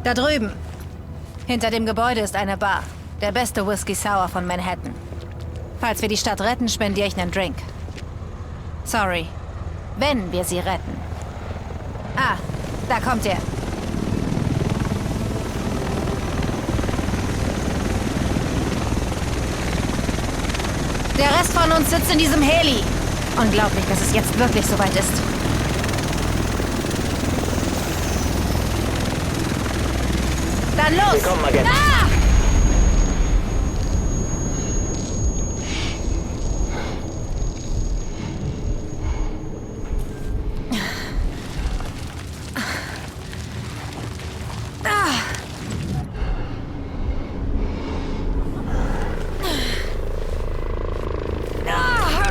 Da drüben. Hinter dem Gebäude ist eine Bar. Der beste Whisky Sour von Manhattan. Falls wir die Stadt retten, spendiere ich einen Drink. Sorry. Wenn wir sie retten. Ah, da kommt er. Der Rest von uns sitzt in diesem Heli. Unglaublich, dass es jetzt wirklich soweit ist. Dann los! Willkommen, Agent. Ah!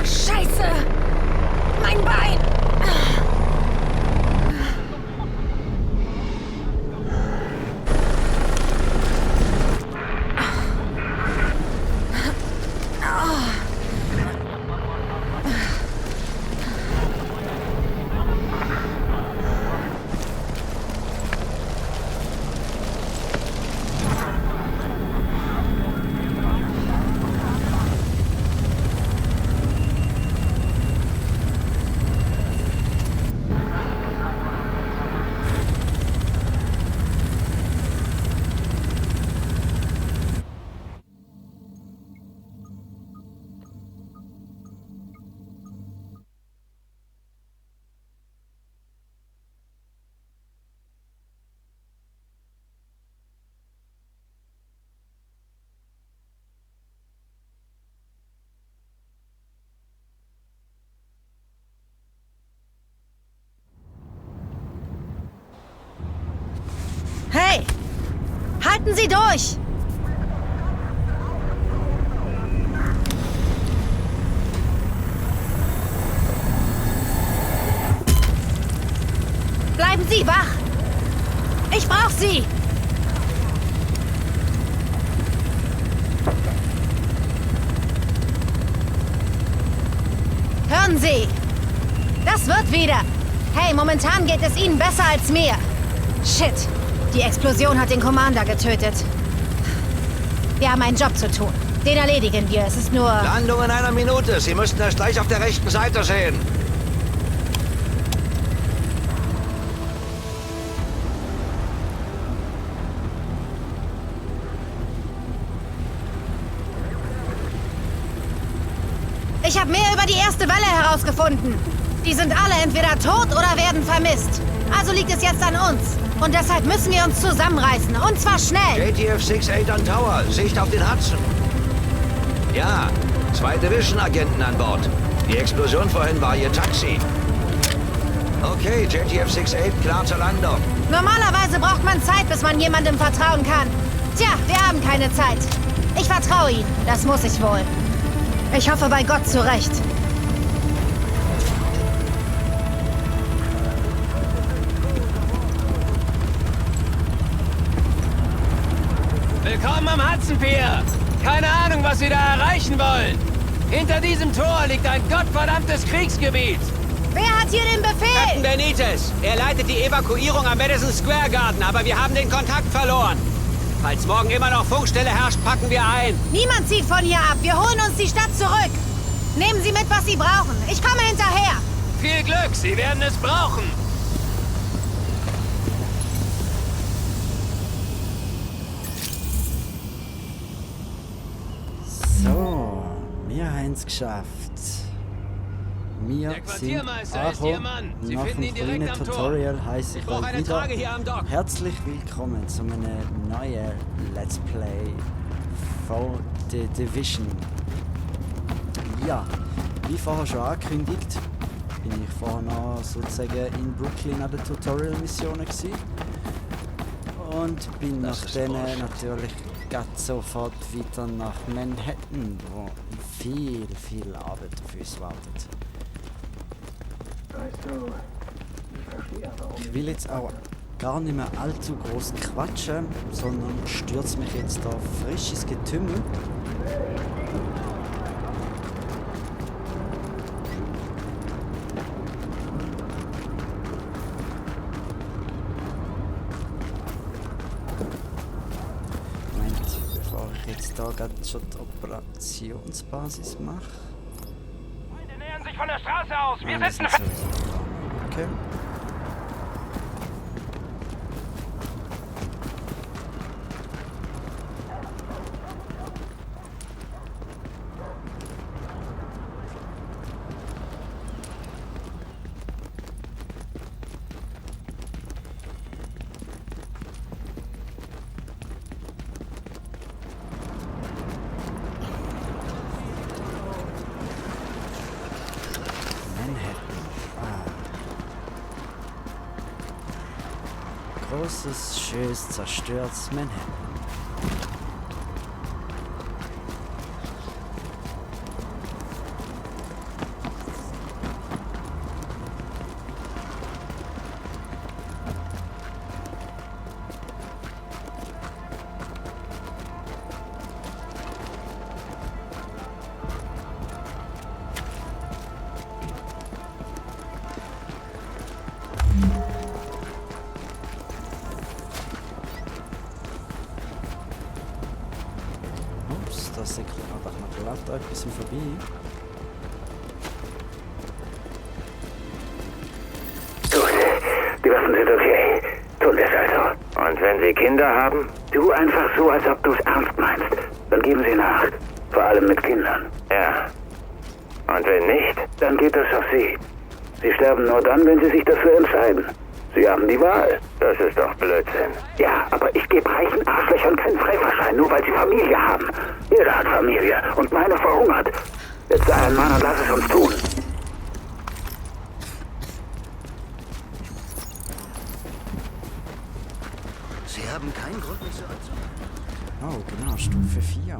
Scheiße! Mein Bein! Hey! Halten Sie durch! Bleiben Sie wach! Ich brauche Sie! Hören Sie! Das wird wieder! Hey, momentan geht es Ihnen besser als mir! Shit! Die Explosion hat den Commander getötet. Wir haben einen Job zu tun. Den erledigen wir. Es ist nur... Landung in 1 Minute. Sie müssten es gleich auf der rechten Seite sehen. Ich habe mehr über die erste Welle herausgefunden. Die sind alle entweder tot oder werden vermisst. Also liegt es jetzt an uns. Und deshalb müssen wir uns zusammenreißen. Und zwar schnell. JTF 68 an Tower. Sicht auf den Hudson. Ja, 2 Division-Agenten an Bord. Die Explosion vorhin war ihr Taxi. Okay, JTF 68, klar zur Landung. Normalerweise braucht man Zeit, bis man jemandem vertrauen kann. Tja, wir haben keine Zeit. Ich vertraue Ihnen. Das muss ich wohl. Ich hoffe bei Gott zurecht. Willkommen am Hudson Pier. Keine Ahnung, was Sie da erreichen wollen. Hinter diesem Tor liegt ein gottverdammtes Kriegsgebiet. Wer hat hier den Befehl? Captain Benitez. Er leitet die Evakuierung am Madison Square Garden, aber wir haben den Kontakt verloren. Falls morgen immer noch Funkstille herrscht, packen wir ein. Niemand zieht von hier ab. Wir holen uns die Stadt zurück. Nehmen Sie mit, was Sie brauchen. Ich komme hinterher. Viel Glück, Sie werden es brauchen. So, wir haben es geschafft. Wir Der sind Quartiermeister ist Ihr Mann. Sie Nach finden dem ihn direkt kleinen am Tor. Tutorial heiße ich brauche euch eine wieder Trage hier am Dock. herzlich willkommen zu einem neuen Let's Play von The Division. Ja, wie vorher schon angekündigt, bin ich vorher noch sozusagen in Brooklyn an der Tutorial-Missionen gewesen. Und bin nach denen natürlich ganz sofort wieder nach Manhattan, wo viel Arbeit auf uns wartet. Ich will jetzt auch gar nicht mehr allzu groß quatschen, sondern stürze mich jetzt auf frisches Getümmel. da gerade schon die Operationsbasis mache. Feinde nähern sich von der Straße aus. Wir Das setzen sind so. Okay. Großes, schönes, zerstörtes Manhattan. Ups, da ist da ein bisschen vorbei. Gut, die Waffen sind okay. Tun wir es also. Und wenn Sie Kinder haben? Tu einfach so, als ob du es ernst meinst. Dann geben Sie nach. Vor allem mit Kindern. Ja. Und wenn nicht? Dann geht das auf Sie. Sie sterben nur dann, wenn Sie sich dafür entscheiden. Sie haben die Wahl. Das ist doch Blödsinn. Ja, aber ich gebe reichen Arschlöchern keinen Freifahrschein, nur weil sie Familie haben. Jeder hat Familie und meine verhungert. Jetzt sei ein Mann und lass es uns tun. Sie haben keinen Grund, mich zu anzunehmen. Oh, genau, Stufe 4.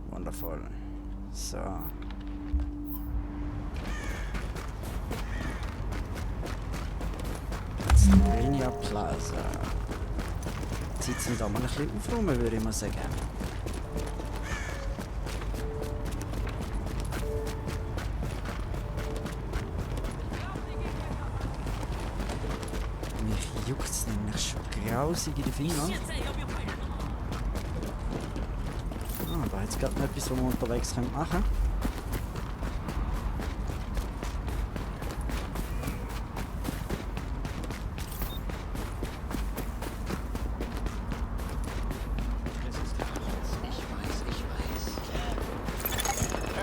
Wundervoll. So. Pennsylvania Plaza. Zeit zum da mal ein bisschen aufräumen, würde ich mal sagen. Mich juckt es nämlich schon grausig in den Fingern. Ah, da hat es gerade noch etwas, was wir unterwegs machen können.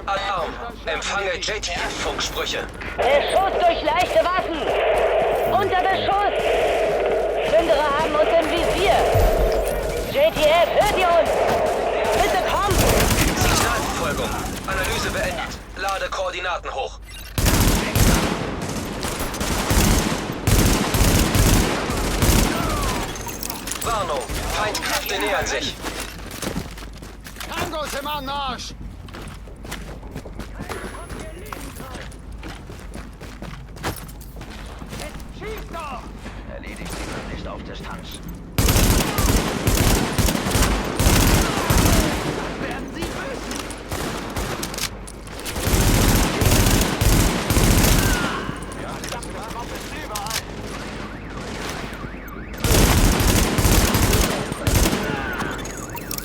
Alarm! Empfange JTF-Funksprüche. Beschuss durch leichte Waffen! Unter Beschuss! Plünderer haben uns im Visier! JTF, hört ihr uns? Bitte kommt! Signalverfolgung. Analyse beendet. Lade Koordinaten hoch. Warnung! Feindkräfte nähern sich. Tangos im Anmarsch! Erledigt sie möglichst auf Distanz. Werden Sie böse?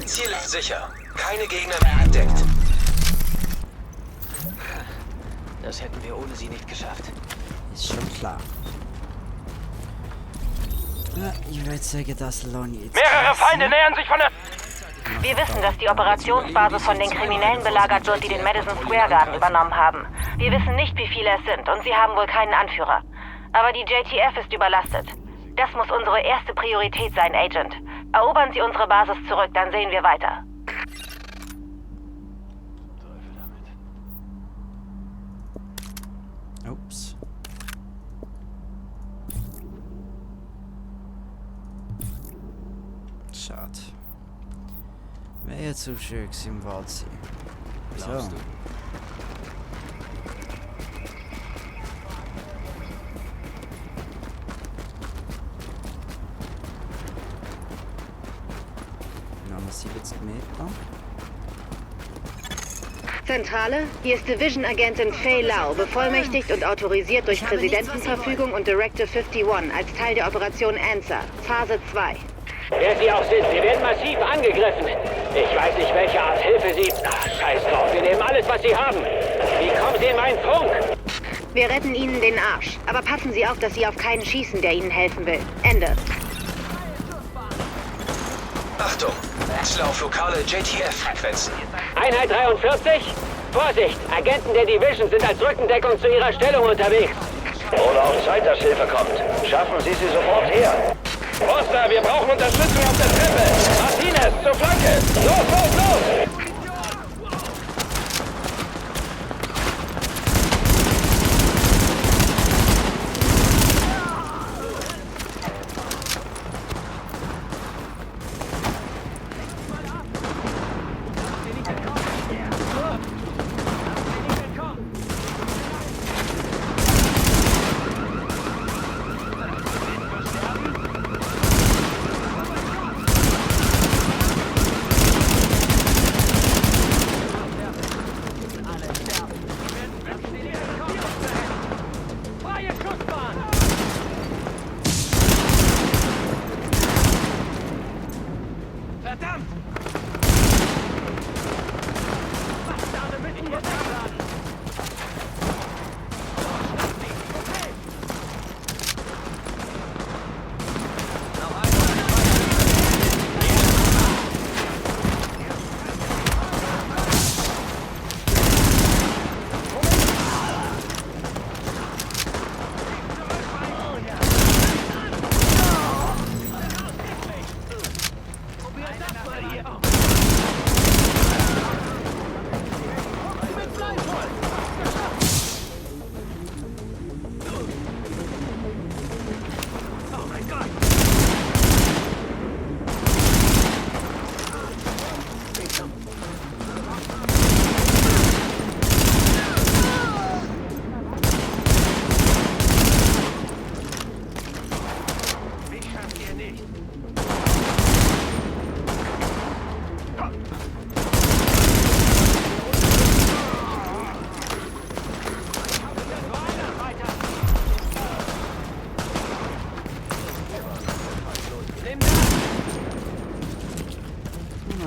Ziel ist sicher. Keine Gegner mehr entdeckt. Das hätten wir ohne sie nicht geschafft. Ist schon klar. Ja, ich würde sagen, das lohnt jetzt. Mehrere Feinde nähern sich von der... Wir wissen, dass die Operationsbasis von den Kriminellen belagert wird, die den Madison Square Garden übernommen haben. Wir wissen nicht, wie viele es sind und sie haben wohl keinen Anführer. Aber die JTF ist überlastet. Das muss unsere erste Priorität sein, Agent. Erobern Sie unsere Basis zurück, dann sehen wir weiter. Ups. Schade. Wäre jetzt so schön gewesen, im Wald sein. So. Noch 70 Meter. Zentrale, hier ist Division-Agentin Faye Lau, bevollmächtigt und autorisiert durch Präsidentenverfügung und Directive 51 als Teil der Operation Answer, Phase 2. Wer Sie auch sind, Sie werden massiv angegriffen. Ich weiß nicht, welche Art Hilfe Sie... Ach, scheiß drauf, wir nehmen alles, was Sie haben. Wie kommen Sie in meinen Funk? Wir retten Ihnen den Arsch. Aber passen Sie auf, dass Sie auf keinen schießen, der Ihnen helfen will. Ende. Achtung, Wechsel auf lokale JTF-Frequenzen. Einheit 43? Vorsicht, Agenten der Division sind als Rückendeckung zu ihrer Stellung unterwegs. Oder auch Zeit, dass Hilfe kommt. Schaffen Sie sie sofort her. Foster, wir brauchen Unterstützung auf der Treppe. Martinez, zur Flanke. Los, los, los!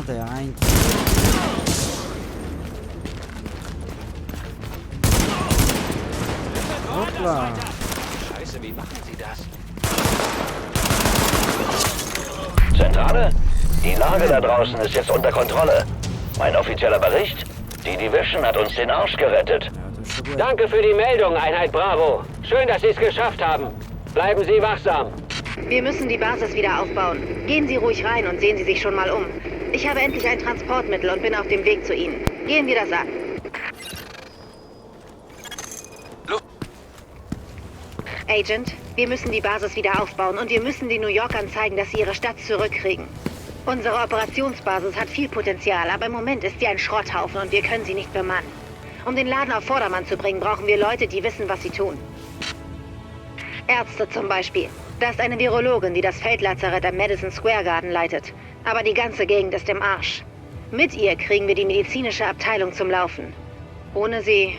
Der ein. Hoppla. Scheiße, wie machen Sie das? Zentrale? Die Lage da draußen ist jetzt unter Kontrolle. Mein offizieller Bericht? Die Division hat uns den Arsch gerettet. Ja, das ist schon gut. Danke für die Meldung, Einheit Bravo. Schön, dass Sie es geschafft haben. Bleiben Sie wachsam. Wir müssen die Basis wieder aufbauen. Gehen Sie ruhig rein und sehen Sie sich schon mal um. Ich habe endlich ein Transportmittel und bin auf dem Weg zu Ihnen. Gehen wir das an. Agent, wir müssen die Basis wieder aufbauen und wir müssen den New Yorkern zeigen, dass sie ihre Stadt zurückkriegen. Unsere Operationsbasis hat viel Potenzial, aber im Moment ist sie ein Schrotthaufen und wir können sie nicht bemannen. Um den Laden auf Vordermann zu bringen, brauchen wir Leute, die wissen, was sie tun. Ärzte zum Beispiel. Da ist eine Virologin, die das Feldlazarett am Madison Square Garden leitet. Aber die ganze Gegend ist im Arsch. Mit ihr kriegen wir die medizinische Abteilung zum Laufen. Ohne sie...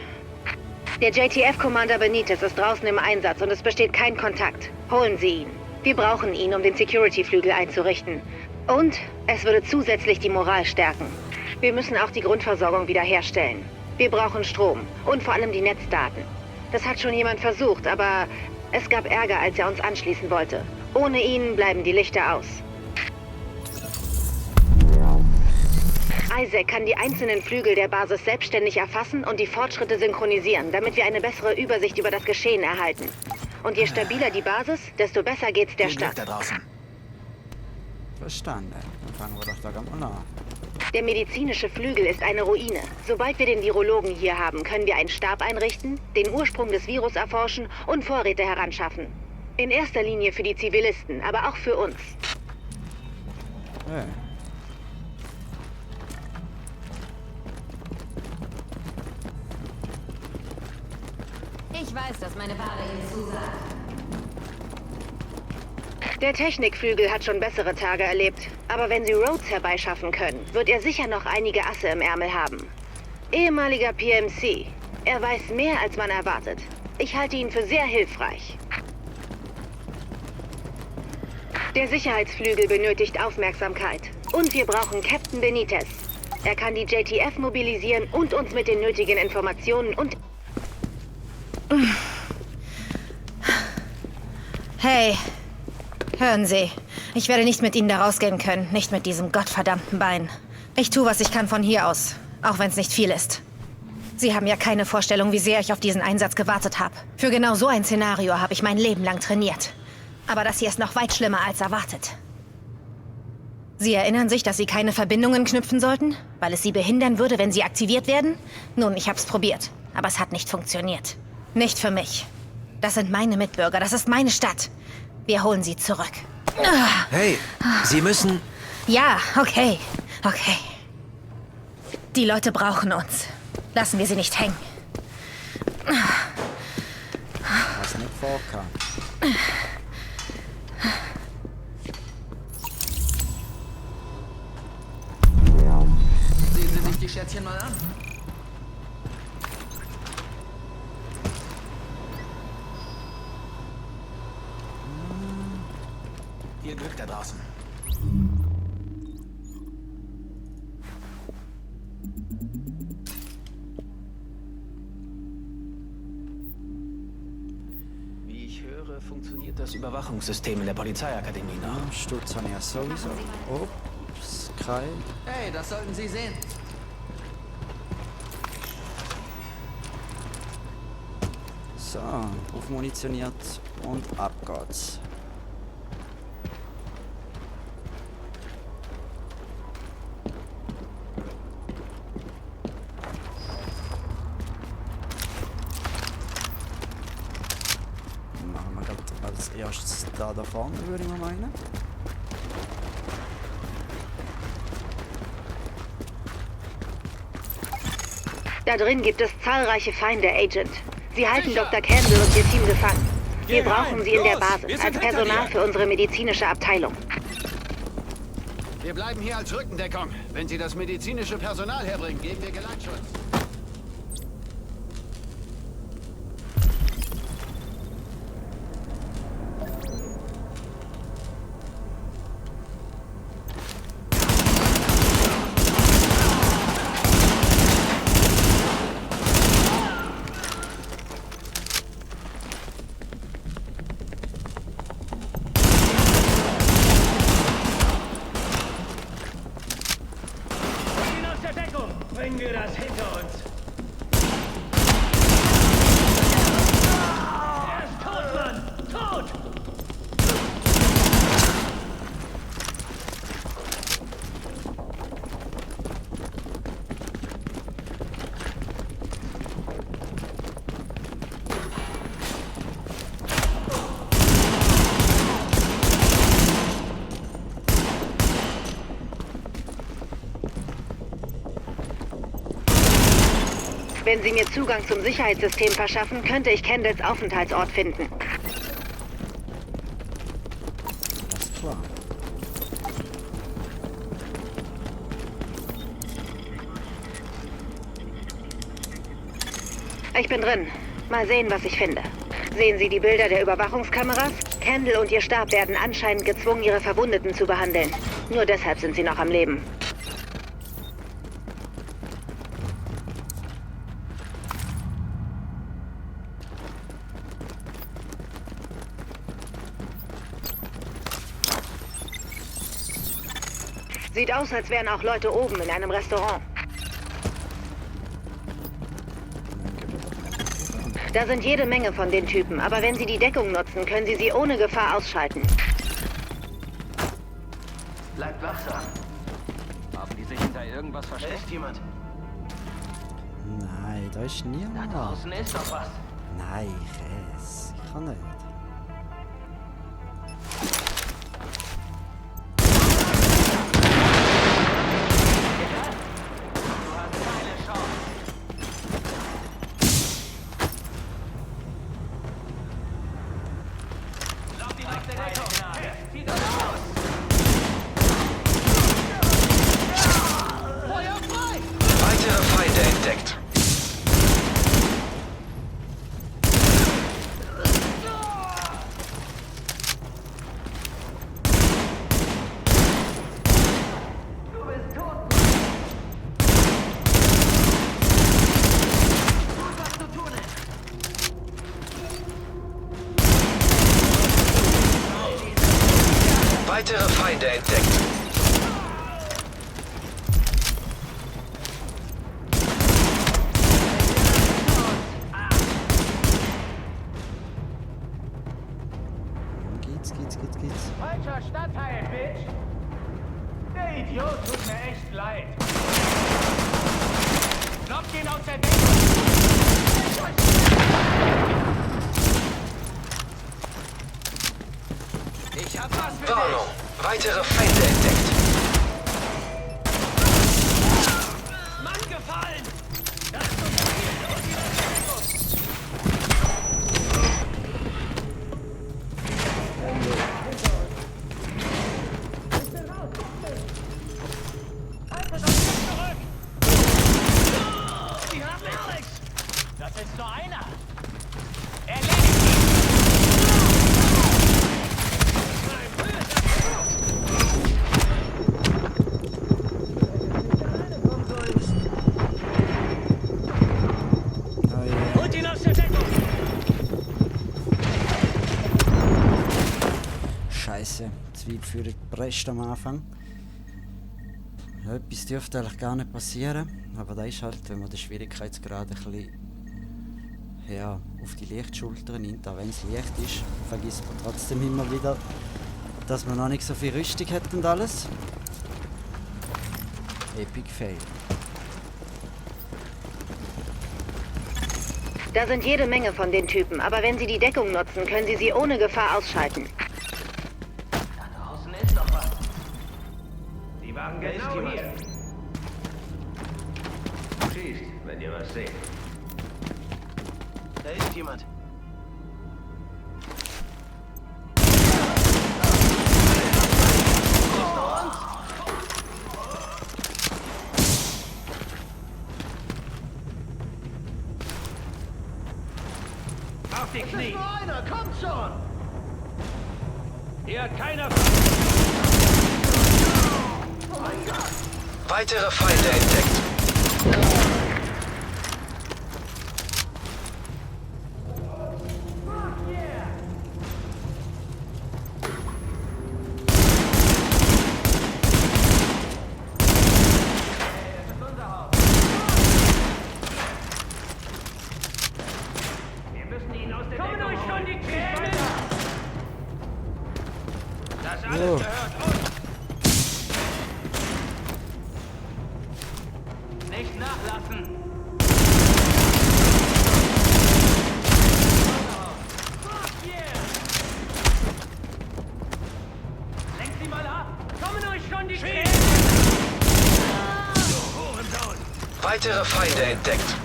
Der JTF-Commander Benitez ist draußen im Einsatz und es besteht kein Kontakt. Holen Sie ihn. Wir brauchen ihn, um den Security-Flügel einzurichten. Und es würde zusätzlich die Moral stärken. Wir müssen auch die Grundversorgung wiederherstellen. Wir brauchen Strom und vor allem die Netzdaten. Das hat schon jemand versucht, aber es gab Ärger, als er uns anschließen wollte. Ohne ihn bleiben die Lichter aus. Isaac kann die einzelnen Flügel der Basis selbstständig erfassen und die Fortschritte synchronisieren, damit wir eine bessere Übersicht über das Geschehen erhalten. Und je stabiler die Basis, desto besser geht's der Stadt. Da draußen. Verstanden. Dann fangen wir doch da ganz an. Der medizinische Flügel ist eine Ruine. Sobald wir den Virologen hier haben, können wir einen Stab einrichten, den Ursprung des Virus erforschen und Vorräte heranschaffen. In erster Linie für die Zivilisten, aber auch für uns. Hey. Ich weiß, dass meine Ware Ihnen zusagt. Der Technikflügel hat schon bessere Tage erlebt. Aber wenn Sie Rhodes herbeischaffen können, wird er sicher noch einige Asse im Ärmel haben. Ehemaliger PMC. Er weiß mehr, als man erwartet. Ich halte ihn für sehr hilfreich. Der Sicherheitsflügel benötigt Aufmerksamkeit. Und wir brauchen Captain Benitez. Er kann die JTF mobilisieren und uns mit den nötigen Informationen und... Hey, hören Sie. Ich werde nicht mit Ihnen da rausgehen können. Nicht mit diesem gottverdammten Bein. Ich tue, was ich kann von hier aus. Auch wenn es nicht viel ist. Sie haben ja keine Vorstellung, wie sehr ich auf diesen Einsatz gewartet habe. Für genau so ein Szenario habe ich mein Leben lang trainiert. Aber das hier ist noch weit schlimmer als erwartet. Sie erinnern sich, dass Sie keine Verbindungen knüpfen sollten? Weil es Sie behindern würde, wenn Sie aktiviert werden? Nun, ich hab's probiert. Aber es hat nicht funktioniert. Nicht für mich. Das sind meine Mitbürger. Das ist meine Stadt. Wir holen sie zurück. Hey, Sie müssen... Ja, okay. Okay. Die Leute brauchen uns. Lassen wir sie nicht hängen. Was nicht vorkam. Sehen Sie sich die Schätzchen mal an. Ihr Glück da draußen. Wie ich höre, funktioniert das Überwachungssystem in der Polizeiakademie noch. Stutz habe ich ja sowieso. Ups, Kreil. Hey, das sollten Sie sehen. So, aufmunitioniert und ab geht's. Machen wir grad als erstes da vorne, würde ich mal meinen. Da drin gibt es zahlreiche Feinde, Agent. Sie halten Dr. Campbell und ihr Team gefangen. Wir brauchen sie in der Basis als Personal für unsere medizinische Abteilung. Wir bleiben hier als Rückendeckung. Wenn Sie das medizinische Personal herbringen, geben wir Geleitschutz. Bringen wir das hinter uns. Er ist tot, Mann! Tot! Wenn Sie mir Zugang zum Sicherheitssystem verschaffen, könnte ich Kendalls Aufenthaltsort finden. Alles klar. Ich bin drin. Mal sehen, was ich finde. Sehen Sie die Bilder der Überwachungskameras? Kendall und ihr Stab werden anscheinend gezwungen, ihre Verwundeten zu behandeln. Nur deshalb sind sie noch am Leben. Sieht aus, als wären auch Leute oben in einem Restaurant. Da sind jede Menge von den Typen, aber wenn Sie die Deckung nutzen, können Sie sie ohne Gefahr ausschalten. Bleibt wachsam. Haben die sich hinter irgendwas versteckt? Ist jemand? Nein, da ist niemand. Da draußen ist doch was. Nein, Käse. Ich kann nicht. Weitere Feinde entdeckt. Weitere Feinde entdeckt. Geht's. Falscher Stadtteil, Bitch! Der Idiot tut mir echt leid. Lockt ihn aus der Deckung! Ich hab was für Warnung! dich! Weitere Feinde entdeckt. Mann gefallen! Das ist unser Ziel! Und wieder Deckung! Das ist nur einer. Erledigt ihn! Holt ihn aus der Deckung! Scheiße, Zweitführer gepresst am Anfang. Ja, etwas dürfte eigentlich gar nicht passieren, aber das ist halt, wenn man den Schwierigkeitsgrad ein bisschen auf die Lichtschulter nimmt, auch wenn es leicht ist, vergisst man trotzdem immer wieder, dass man noch nicht so viel Rüstung hat und alles. Epic Fail. Da sind jede Menge von den Typen, aber wenn sie die Deckung nutzen, können sie sie ohne Gefahr ausschalten. Da draußen ist doch was. Die waren genau hier. Schießt, wenn ihr was seht. Da ist jemand. Auf die Knie! Nur einer, kommt schon! Hier hat keiner... Oh mein Gott! Weitere Feinde entdeckt. Kommen euch schon die Tränen! Das alles gehört uns! Nicht nachlassen! Fuck yeah! Lenkt sie mal ab! Kommen euch schon die Tränen! Du Hurensohn! Weitere Feinde entdeckt.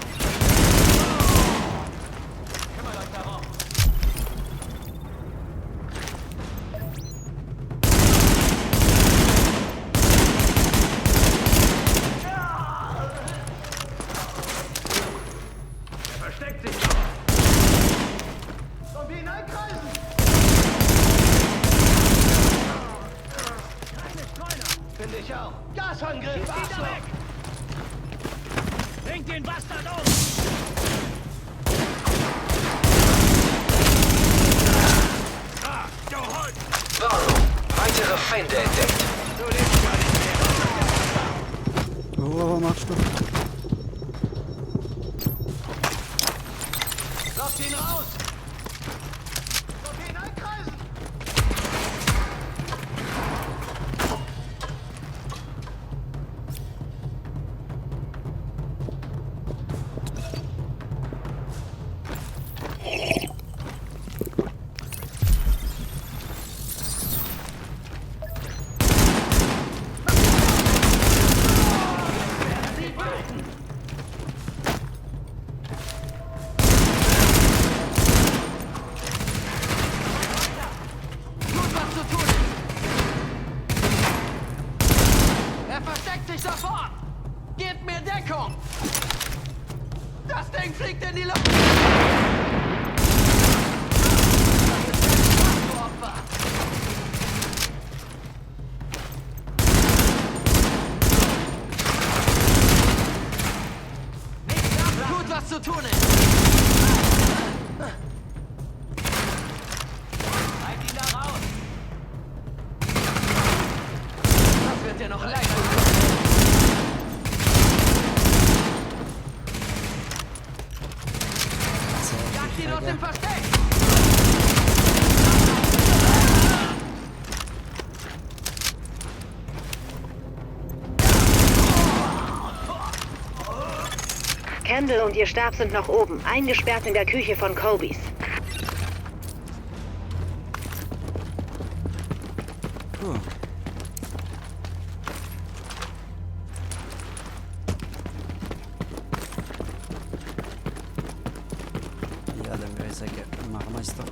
Versteckt sich! Zombie einkreisen! Keine Streuner! Finde ich auch. Gasangriff! Schießt ihn da weg! Bringt den Bastard um! Ah, du Hund! Warnung! Weitere Feinde entdeckt. Du lebst gar nicht mehr! Oh, was machst du? Lockt ihn raus! Zombie einkreisen! Randall und ihr Stab sind noch oben, eingesperrt in der Küche von Cobys. Ja, dann würde ich sagen, machen wir es doch auf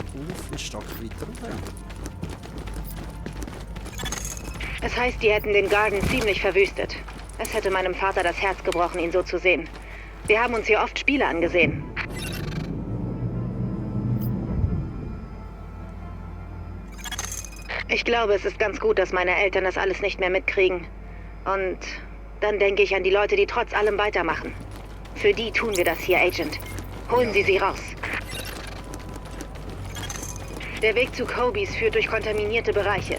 einen Stock weiter runter. Es heißt, die hätten den Garden ziemlich verwüstet. Es hätte meinem Vater das Herz gebrochen, ihn so zu sehen. Wir haben uns hier oft Spiele angesehen. Ich glaube, es ist ganz gut, dass meine Eltern das alles nicht mehr mitkriegen. Und dann denke ich an die Leute, die trotz allem weitermachen. Für die tun wir das hier, Agent. Holen Sie sie raus. Der Weg zu Cobys führt durch kontaminierte Bereiche.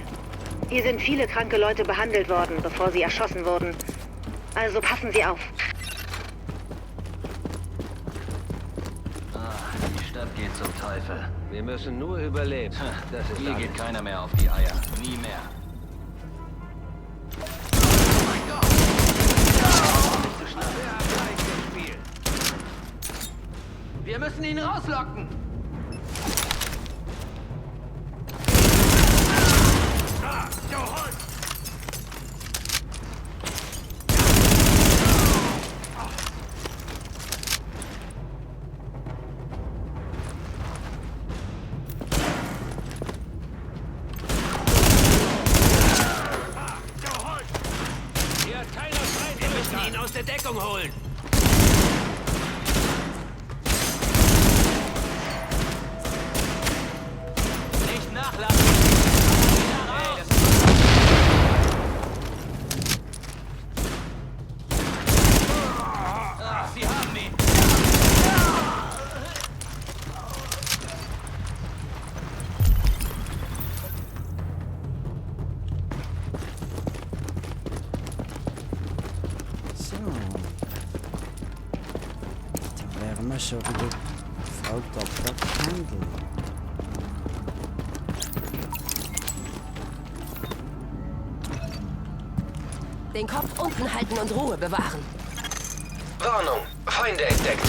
Hier sind viele kranke Leute behandelt worden, bevor sie erschossen wurden. Also passen Sie auf. Die Stadt geht zum Teufel. Wir müssen nur überleben. Das ist Hier geht keiner mehr auf die Eier. Nie mehr. Oh mein Gott! Bist du schnell? Ja, gleich im Spiel. Wir müssen ihn rauslocken. Ihn aus der Deckung holen! Nicht nachlassen! Sie haben ihn! Schon wieder Frau Dr. Candle. Den Kopf unten halten und Ruhe bewahren. Warnung, Feinde entdeckt.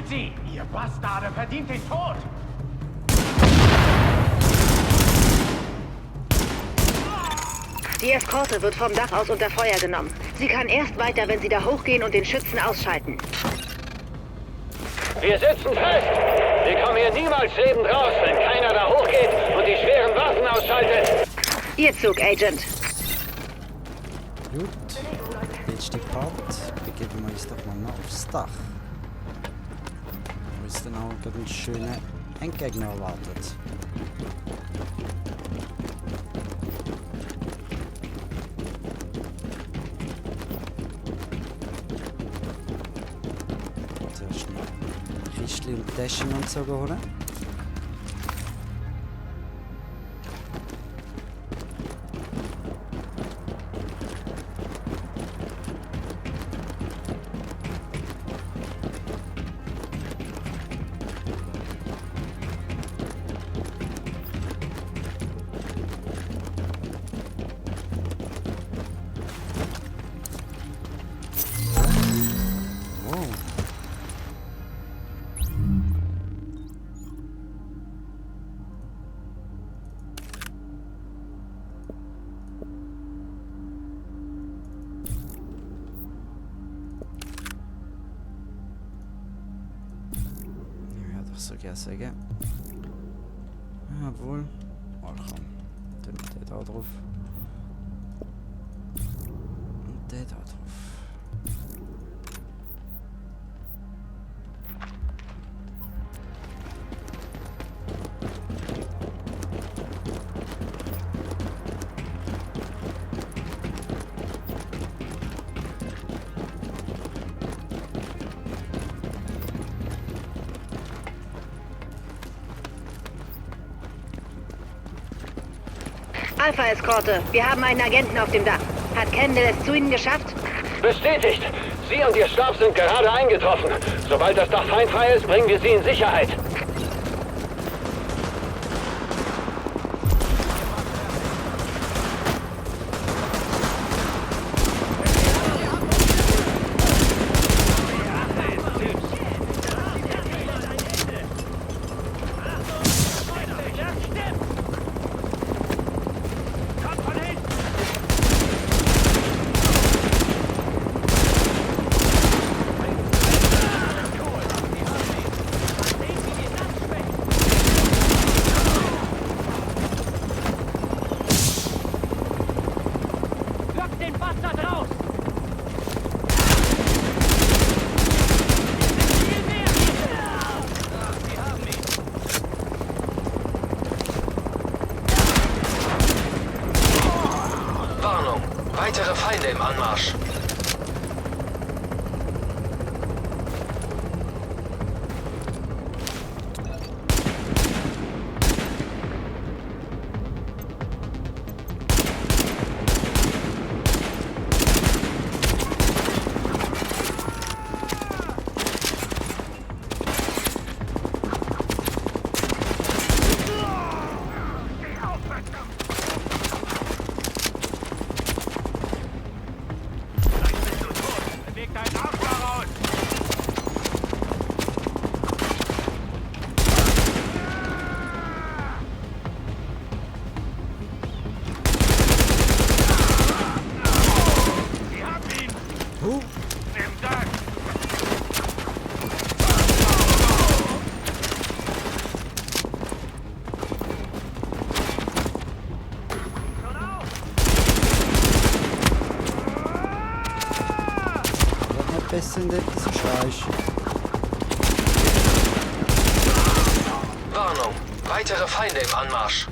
Sie! Ihr Bastarde verdient den Tod! Die Eskorte wird vom Dach aus unter Feuer genommen. Sie kann erst weiter, wenn Sie da hochgehen und den Schützen ausschalten. Wir sitzen fest! Wir kommen hier niemals lebend raus, wenn keiner da hochgeht und die schweren Waffen ausschaltet! Ihr Zug, Agent. Gut, letzte Part. Begeben wir uns doch mal noch aufs Dach. Wo ist denn auch gerade ein schöner Endgegner erwartet. Zuerst noch Christli und Täschchen und so holen. So gerne sagen. Jawohl. komm. Tun wir den da drauf. Und den da drauf. Alpha-Eskorte, wir haben einen Agenten auf dem Dach. Hat Kendall es zu Ihnen geschafft? Bestätigt. Sie und Ihr Stab sind gerade eingetroffen. Sobald das Dach feindfrei ist, bringen wir Sie in Sicherheit. Weitere Feinde im Anmarsch. Besser nicht, dass du schreist. Warnung. Weitere Feinde im Anmarsch.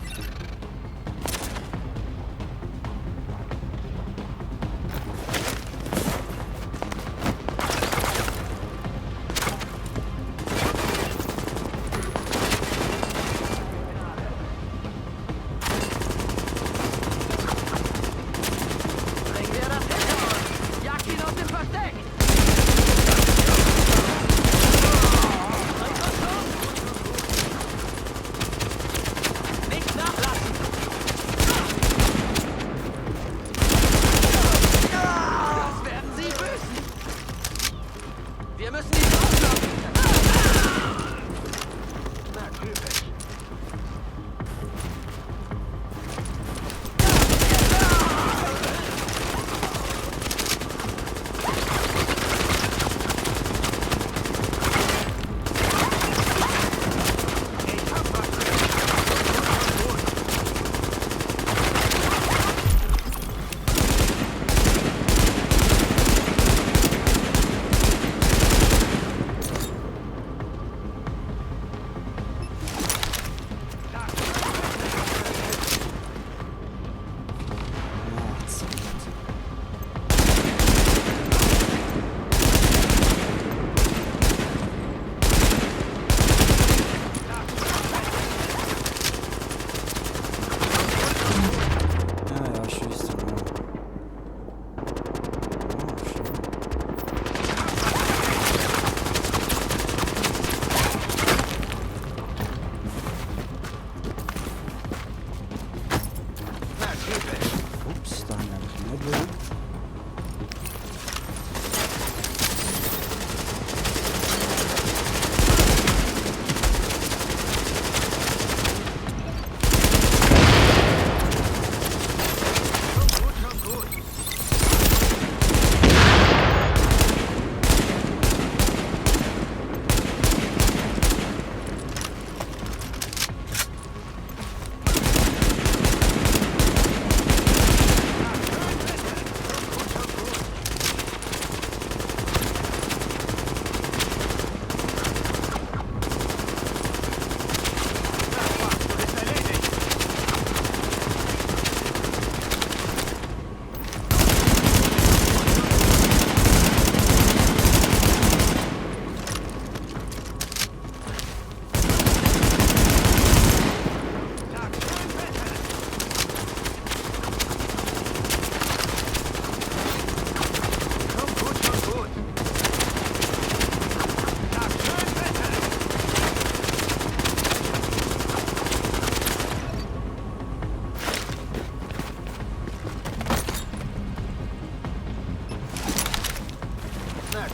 Nicht nach!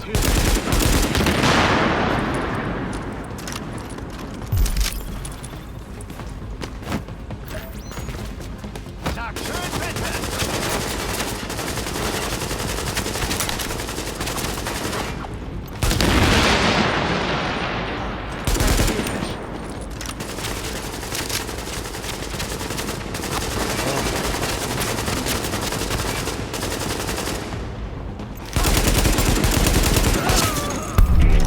Sag schön bitte!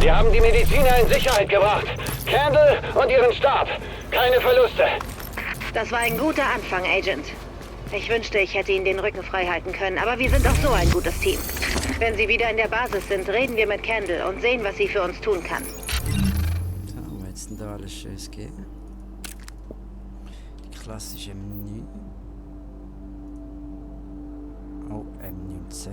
Wir haben die Mediziner in Sicherheit gebracht. Candle und ihren Stab. Keine Verluste. Das war ein guter Anfang, Agent. Ich wünschte, ich hätte Ihnen den Rücken frei halten können, aber wir sind auch so ein gutes Team. Wenn Sie wieder in der Basis sind, reden wir mit Candle und sehen, was sie für uns tun kann. So, haben wir jetzt denn da alles Schönes gegeben? Die klassische Menü. Oh, M19.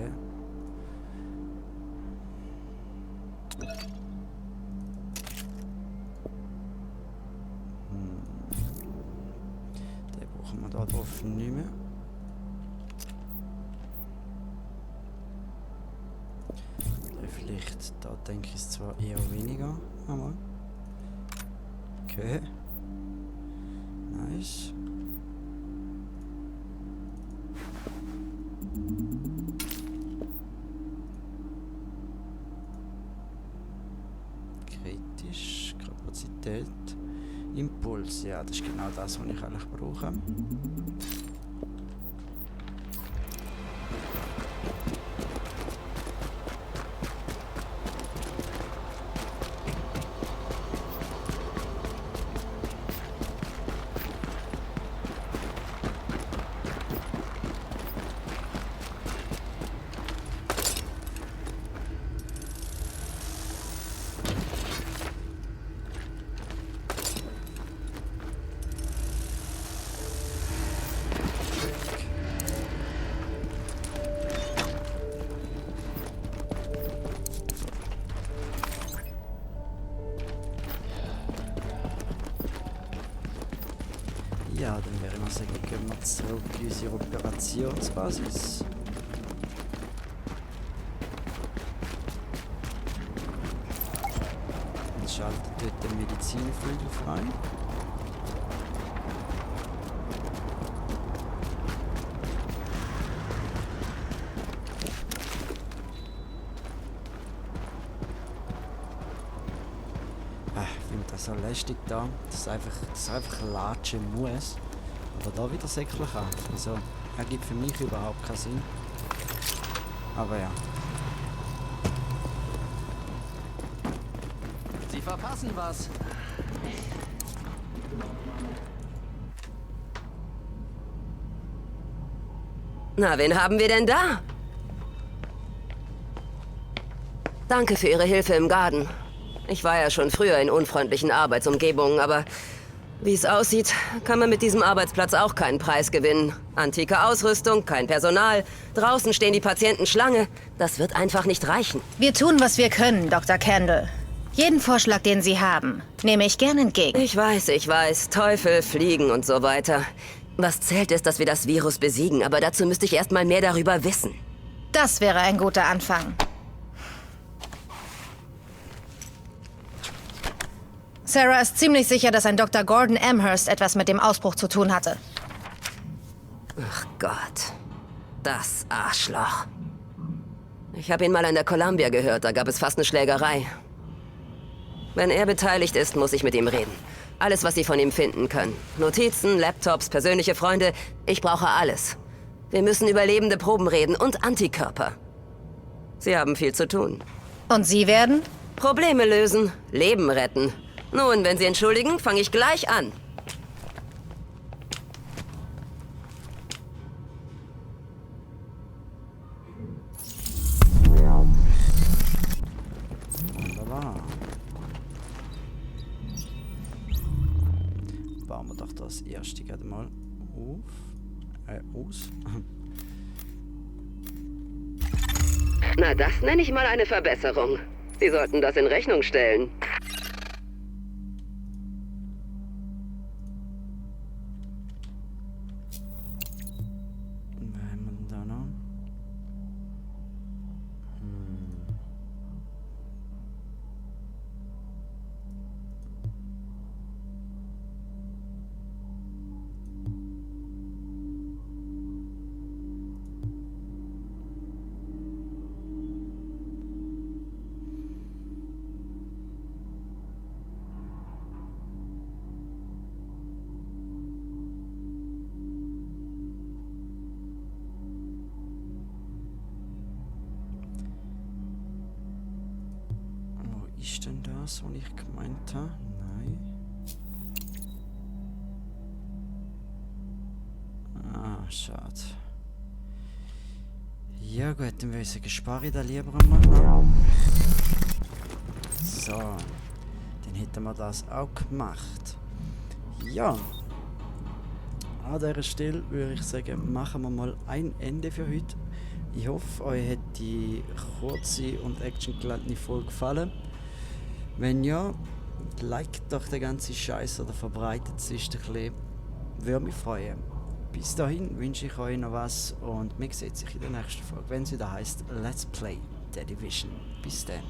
Den brauchen wir da drauf nicht mehr. Vielleicht, da denke ich es zwar eher weniger, aber okay. Nice. Kritisch, Kapazität, Impuls, ja, das ist genau das, was ich eigentlich brauche. Ja, dann wäre ich mal sagen, gehen wir zurück in unsere Operationsbasis. Und schalten dort den Medizinflügel frei. Ich finde das so lästig da, dass es einfach latschen muss. Oder da wieder säcklich an. Also, ergibt für mich überhaupt keinen Sinn. Aber ja. Sie verpassen was. Na, wen haben wir denn da? Danke für Ihre Hilfe im Garten. Ich war ja schon früher in unfreundlichen Arbeitsumgebungen, aber wie es aussieht, kann man mit diesem Arbeitsplatz auch keinen Preis gewinnen. Antike Ausrüstung, kein Personal, draußen stehen die Patienten Schlange. Das wird einfach nicht reichen. Wir tun, was wir können, Dr. Candle. Jeden Vorschlag, den Sie haben, nehme ich gern entgegen. Ich weiß. Teufel, Fliegen und so weiter. Was zählt ist, dass wir das Virus besiegen, aber dazu müsste ich erst mal mehr darüber wissen. Das wäre ein guter Anfang. Sarah ist ziemlich sicher, dass ein Dr. Gordon Amherst etwas mit dem Ausbruch zu tun hatte. Ach Gott. Das Arschloch. Ich habe ihn mal an der Columbia gehört, da gab es fast eine Schlägerei. Wenn er beteiligt ist, muss ich mit ihm reden. Alles, was Sie von ihm finden können. Notizen, Laptops, persönliche Freunde. Ich brauche alles. Wir müssen über lebende Proben reden und Antikörper. Sie haben viel zu tun. Und Sie werden? Probleme lösen, Leben retten. Nun, wenn Sie entschuldigen, fange ich gleich an. Wunderbar. Bauen wir doch das erste gerade mal aus. Na, das nenne ich mal eine Verbesserung. Sie sollten das in Rechnung stellen. Ist denn das, was ich gemeint habe? Nein. Ah, schade. Ja gut, dann würde ich sagen, spare ich da lieber mal noch. So, dann hätten wir das auch gemacht. Ja. An dieser Stelle würde ich sagen, machen wir mal ein Ende für heute. Ich hoffe, euch hat die kurze und actiongeladene Folge gefallen. Wenn ja, liked doch den ganzen Scheiß oder verbreitet es ein bisschen. Würde mich freuen. Bis dahin wünsche ich euch noch was und wir sehen sich in der nächsten Folge, wenn sie da heißt Let's Play The Division. Bis dann.